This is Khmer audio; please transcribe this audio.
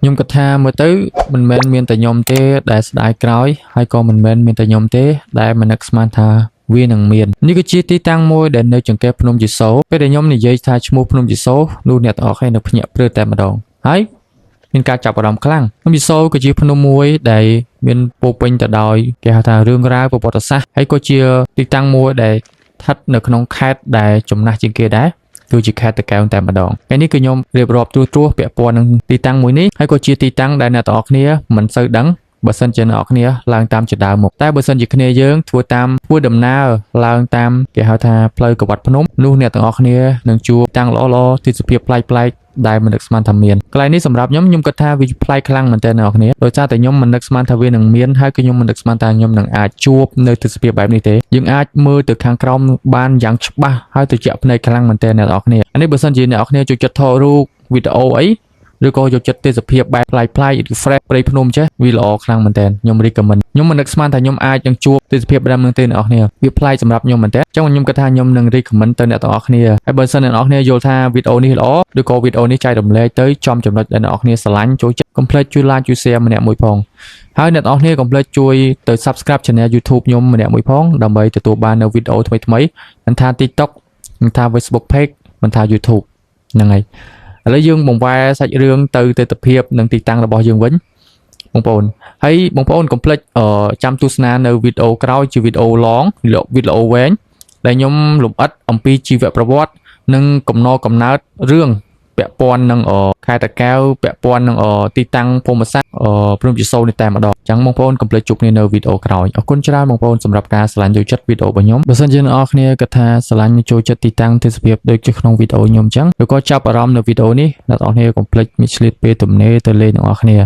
ខ្ញុំគិតថាមើលទៅមិនមែនមានតែខ្ញុំទេដែលស្ដាយក្រោយហើយក៏មិនមែនមានតែខ្ញុំទេដែលមិននឹកស្មានថាវានឹងមាននេះគឺជាទីតាំងមួយដែលនៅចង្កេះភ្នំជីសូរពេលដែលខ្ញុំនិយាយថាឈ្មោះភ្នំជីសូរនោះអ្នកទាំងអស់គ្នានឹងភ្ញាក់ព្រឺតែម្ដងហើយមានការចាប់អារម្មណ៍ខ្លាំងភ្នំជីសូរគឺជាភ្នំមួយដែលមានពោរពេញទៅដោយគេហៅថារឿងរ៉ាវប្រវត្តិសាស្ត្រហើយក៏ជាទីតាំងមួយដែលស្ថិតនៅក្នុងខេត្តដែលចំណាស់ជាងគេដែរគឺជាខេត្តតាកែវតែម្ដងថ្ងៃនេះគឺខ្ញុំរៀបរាប់ត្រួសៗពាក់ព័ន្ធនឹងទីតាំងមួយនេះហើយក៏ជាទីតាំងដែលអ្នកទាំងអស់គ្នាមិនសូវដឹងបើសិនជាអ្នកនរគ្នាឡើងតាមជណ្ដើរមកតែបើសិនជាគ្នាយើងធ្វើតាមធ្វើដំណើរឡើងតាមគេហៅថាផ្លូវក្រវ៉ាត់ភ្នំនោះអ្នកទាំងអស់គ្នានឹងជួបតាំងល្អៗទេសភាពប្លែកៗដែលមិននឹកស្មានថាមានកន្លែងនេះសម្រាប់ខ្ញុំខ្ញុំគិតថាវាប្លែកខ្លាំងមែនទែនអ្នកនរគ្នាដោយសារតែខ្ញុំមិននឹកស្មានថាវានឹងមានហើយក៏ខ្ញុំមិននឹកស្មានថាខ្ញុំនឹងអាចជួបនៅទេសភាពបែបនេះទេយើងអាចមើលទៅខាងក្រោមបានយ៉ាងច្បាស់ហើយត្រជាក់ភ្នែកខ្លាំងមែនទែនអ្នកនរគ្នាអានេះបើសិនជាអ្នកនរគ្នាចូលចិត្តថតរូបវីដេអូអីឬក៏យកចិត្តទេសភាពបែបប្លែកប្លែក refresh ព្រៃភ្នំចេះវាល្អខ្លាំងមែនតើខ្ញុំ recommend ខ្ញុំមិននឹកស្មានថាខ្ញុំអាចនឹងជួបទេសភាពបែបហ្នឹងទេអ្នកនរគ្នាវាប្លែកសម្រាប់ខ្ញុំមែនតើចឹងខ្ញុំគិតថាខ្ញុំនឹង recommend ទៅអ្នកទាំងអស់គ្នាហើយបើសិនអ្នកនរគ្នាយល់ថាវីដេអូនេះល្អឬក៏វីដេអូនេះចែករំលែកទៅចំចំណុចដែលអ្នកនរគ្នាស្រឡាញ់ចូលចិត្តកុំភ្លេចជួយ like ជួយ share ម្នាក់មួយផងហើយអ្នកនរគ្នាកុំភ្លេចជួយទៅ subscribe channel YouTube ខ្ញុំម្នាក់មួយផងដើម្បីទទួលបាននូវវីដេអូថ្មីៗមិនថា TikTok មិនថា Facebook page មិនថា YouTube ហ្នឹងហើយឥឡូវយើងបង្វែរសាច់រឿងទៅទស្សនភាពនិងទីតាំងរបស់យើងវិញបងប្អូនហើយបងប្អូនកុំភ្លេចអឺចាំទស្សនានៅវីដេអូក្រោយជាវីដេអូ long វីដេអូវែងដែលខ្ញុំលម្អិតអំពីជីវប្រវត្តិនិងកំណរកំណើតរឿងពាក់ព័ន្ធនឹងខេត្តតាកែវពាក់ព័ន្ធនឹងទីតាំងភូមិសាស្ត្រភ្នំជីសូរនេះតែម្ដងអញ្ចឹងបងប្អូនកុំភ្លេចជួបគ្នានៅវីដេអូក្រោយអរគុណច្រើនបងប្អូនសម្រាប់ការស្រឡាញ់ចូលចិត្តវីដេអូរបស់ខ្ញុំបើសិនជាអ្នកនរគ្នាគិតថាស្រឡាញ់ចូលចិត្តទីតាំងទេសភាពដូចជាក្នុងវីដេអូខ្ញុំអញ្ចឹងឬក៏ចាប់អារម្មណ៍នៅវីដេអូនេះអ្នកនរគ្នាកុំភ្លេចមានឆ្លៀតពេលទំនេរទៅលេងអ្នកនរគ្នា។